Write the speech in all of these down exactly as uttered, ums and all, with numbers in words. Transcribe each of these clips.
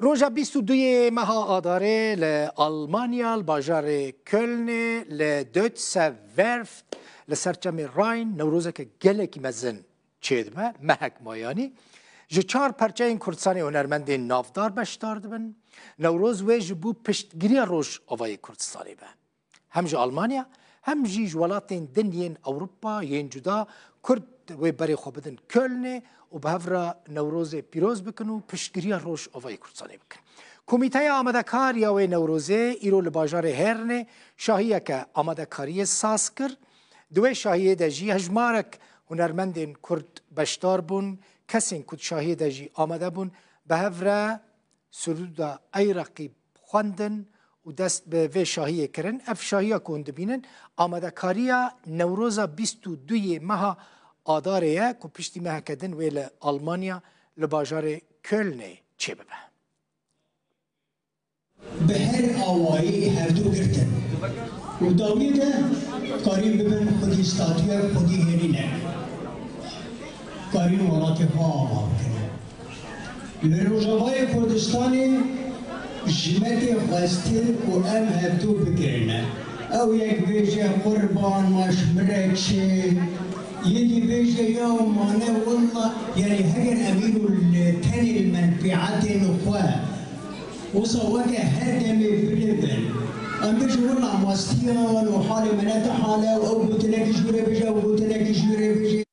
Roja bîst û duyê meha Adarê li Almanya, li bajarê Kölnê, li Deutsche Werft, li ser çemê Rhein, newrozeke gelekî mezin çêdibe, mehek mayanî. Ji çar perçeyên Kurdistanê hunermendên navdar beşdar dibin. Newroz wê ji bo piştgiriya Rojavayê Kurdistanê be. Hem ji Almanya, hem jî ji welatên din yên Ewropa yên cuda Kurd wê berê xwe bidin Kölnê û bi hev re Newrozê pîroz bikin û piştgiriya Rojavayê Kurdistanê bikin. Komîteya amadekar ya wê Newrozê îro li bajarê Hernê şahiyeke amadekariyê saz kir. Di wê şahiyê de jî hejmarek hunermendên Kurd beşdar bûn, kesên ku di şahiyê de jî amade bûn, bi hev re Sirûda Eyreqî xwendin û dest bi vê şahiyê kirin. Ev şahiya ku hûn dibînin, amadekariya Newroza bîst û duyê meha Adarê ye ku piştî meheke din wê li Almanya, li bajarê Kölnê çêbibe. Bi her awayî hevdû girtin û dawiyê de karîn bibin xwedî statûyek, xwedî hêrînek. Karîn welatê xwe ava bikin. Li Rojavayê Kurdistanê ji me tê xwestin ku em hevdû bigirine. Ew yek bêje, "Qurban, ma ji min re çi?" Yê dî bêje, "Ya mane willa, yanî heger em îro li tenê li menfîetên xwe, wisa weke her demê biliv bin, em bêjin willa mastiyan û halê me ne ti hal e û ew gotinekî ji wî re bêje, ew gotinekî ji wî re bêje."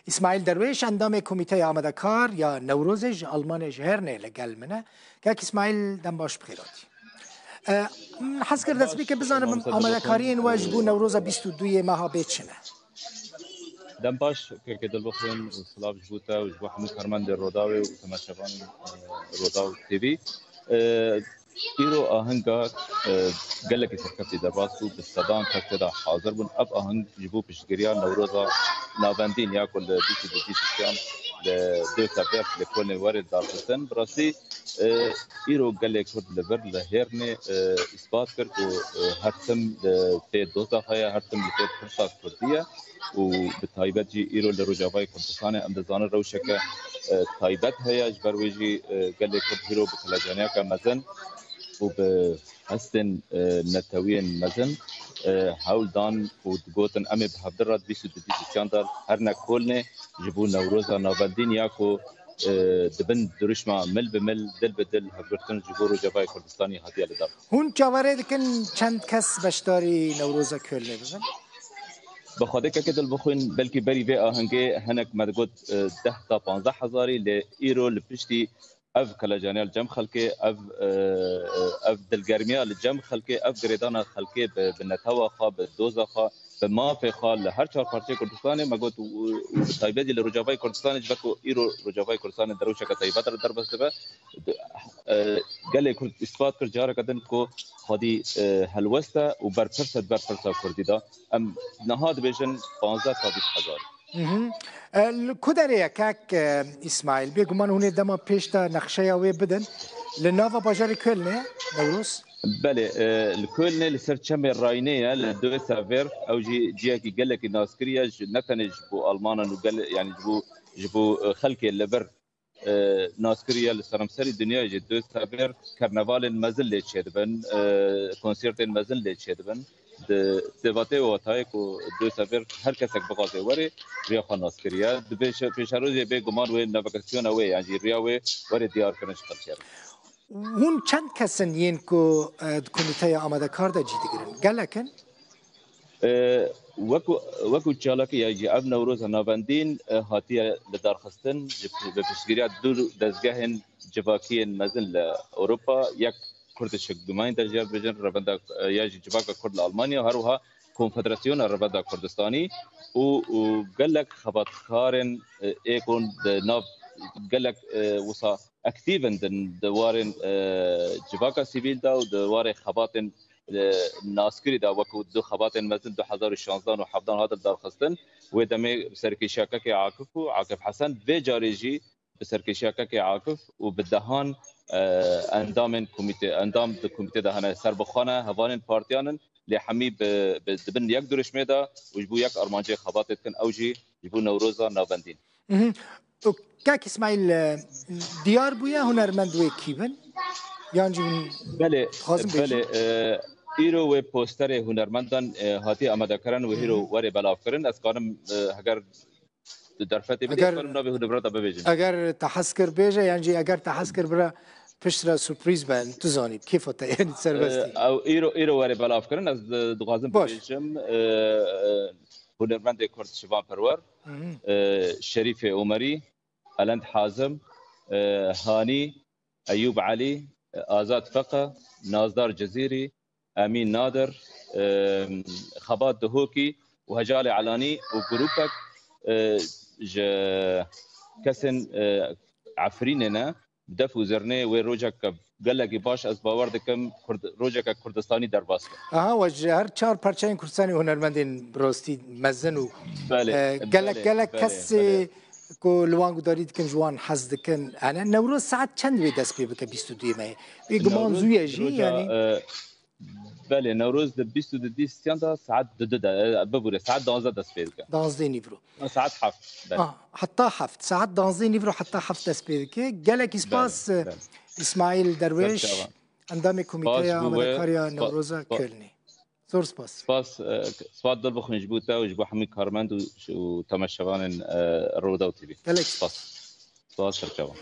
Îsmaîl Derwêş, endamê Komîteya Amadekar ya Newrozê ji Almanyayê ji Hernê li gel min e. Kek Îsmaîl, dem baş, bi xêr hatî. E, min hez kir destpêkê bizanim, amadekariyên we ji bo Newroza bîst û duyê meha bê çi ne? Dem baş, kekê Dilbixwîn, û silav ji bo te û ji bo hemû karmendê Rodawê û temaşevanên, e, Rodaw T V. E, Îro ahenga, e, gelekî serkeftî derbas bû, bi sedan kes tê de hazir bûn. Ev aheng ji bo piştgiriya Newroza Navendîn ya ku li bîst û du bîst û sê li Deutsche Werft li Kölnê were darxistin. Bi rastî, e, îro gelê Kurd li vir li Hêrnê, e, îspat kir ku, e, her tim li pê doza xwe ye, her tim li pê pirsa Kurdî ye. û bi taybet jî îro li Rojavayê Kurdistanê em dizanin rewşeke, e, taybet heye, ji ber wê jî, e, gelê Kurd hîro bi kelecaniyeke mezin û bi hestên, e, netewiyên mezin, e, hewl dan û digotin, "Em ê bi hevdi re di bîst û du bîst û çar de herine Kolnê ji bo Newroza Navendîn ya ku, e, di bin dirûşma mil bi mil, dil bi dil hevgirtin ji bo Rojavayê Kurdistanê hatiye lidan." Hûn çaverê dikin çend kes beşdarî Newroza Kolnê bibin? Bi Xwedê kekê Dilbixwîn, belkî berî vê ahengê hinek me digot, e, deh ta panzdeh hezarî, lê îro li piştî ev kelejaniya li cem xelkê, ev, e, e, ev dilgermiya li cem xelkê, ev girêdana xelkê bi, bi netewa xwe, bi doza xwe, bi mafê xwe li her çar parçeyê Kurdistanê, me got, û, û bi taybetî li Rojavayê Kurdistanê, ji ber ku îro Rojavayê Kurdistanê di rewşeke taybet re derbas dibe, e, gelê Kurd îspat kir careke din ku xwedî, e, helwest e û berpirs e di ber pirsa Kurdî de. Em niha dibêjin panzdeh ta bîst hezar. Mhm. E, li ku derê ye kek, e, Îsmaîl? Bêguman hûn ê dema pêş de nexşeya wê bidin. Li nava bajarê Kölnê, Newroz? Belê, e, li Kölnê li ser çemê Rayne ye, li Deutsche Werft, ew jî ciyekî gelekî naskirî ye, ji, ne tenê ji bo Almanan û gel-, yanî ji bo, ji bo, e, xelkê li vir, e, naskirî ye, li seramserî dinyayê jî Deutsche Werft karnevalên mezin lê çêdibin, e, konsertên mezin lê çêdibin. Di, di vatê û watayê ku Deutsche Werft her kesek bixwaze were, riya xwe naskirî ye. Di pêşe-, pêşerojê bêguman wê navigasyona wê, yan jî riya wê were diyarkirin ji xelkê re. Hûn çend kes in yên ku, e, di komîteya amadekar de cî digirin? Gelek in? E, wekû, wekû çalakî ya jî ev Newroza Navendîn, e, hatiye lidarxistin ji, bi piştgiriya du dezgehên civakiyên mezin li Ewropa, yek Kurdish Gemeinde jê re dibêjin, revenda, e, ya jî Civaka Kurd li Almanya, her wiha Konfederasyona Revenda Kurdistanî û, û gelek xebatkarên, e, ê ku di nav gelek, e, wisa aktîv in di, di warên, e, civaka sivîl de û di warê xebatên, e, naskirî de, wekû du xebatên mezin du hezar û şazdeh û hevdeh hatin darxistin. Wê demê serkêşiya kekê Akif û Akif Hesen, vê carê jî bi serkêşiya kekê Akif û bi dehan, e, endamên komîtê, endam di komîtê de hene, serbixwe ne, hevalên partiyan in, lê hemî bi, bi, dibin yek dirûşmê de û ji bo yek armancê xebatê dikin, ew jî ji bo Newroza Navendîn. Mhm. Û Kak Îsmaîl, e, diyar bûye hunermend wê kî bin? Yan jî hûn Belê, dixwazin bêjin? belê. E, îro wê posterê hunermendan, e, hatiye amadekirin û hîro Hı hı. werê belavkirin. Ez karim, e, heger tu derfetê bidî, Eger, ez karim navê hunermenda bibêjim. eger te hez kir bêje, yan jî eger te hez kir bira pişt re surprîz be, tu zanî, kêfa te, yanî serbest E, e. ew îro, îro werê belavkirin, ez di-, dixwazim Baş. bibêjim, e, e, hunermendê Kurd Şivan Perwer, Hı hı. e, Şerîfê Omerî, Elend Hazim, e, Hanî, Eyûb Elî, e, Azad Feqe, Nazdar Cizîrî, Emîn Nadir, e, Xebat Duhokî û Hecalê Elanî û grûpek, e, ji kesên, e, Efrînê ne, bi def û zirnê wê rojeke gelekî baş, ez bawer dikim, Kurd-, rojeke Kurdistanî derbas be. Aha, we ji her çar parçeyên Kurdistanê hunermendên bi rastî mezin û, Belê, e, gelek, belê, gelek belê, kesê belê. ku li wan gudarî dikin, ji wan hez dikin. Hene Newroz saet çend wê dest pê bike bîst û duyê Meyê? Wê guman Newroz zû ye jî, roja, yanî? e, belê, Newroz di bîst û du dîstiyan de saet dudu de, e, bibûre, saet danzdeh dest pê dike. Danzdeh nîvro. Ha, saet heft, belê. Ah, heta heft. Saet danzdeh nîvro heta heft dest pê dike. Gelekî Belê, spas, e, belê. Îsmaîl Derwêş, Serçavan. endamê Spas Komîteya bû we. Amadekariya Spa-, Newroza spa-, Kölnê. Zor spas. Spas, e, spas dil bixwin ji bo te û ji bo hemî karmend û, û temaşevanên, e, Rûdaw T V. Gelek Spas. Spas, serçavan.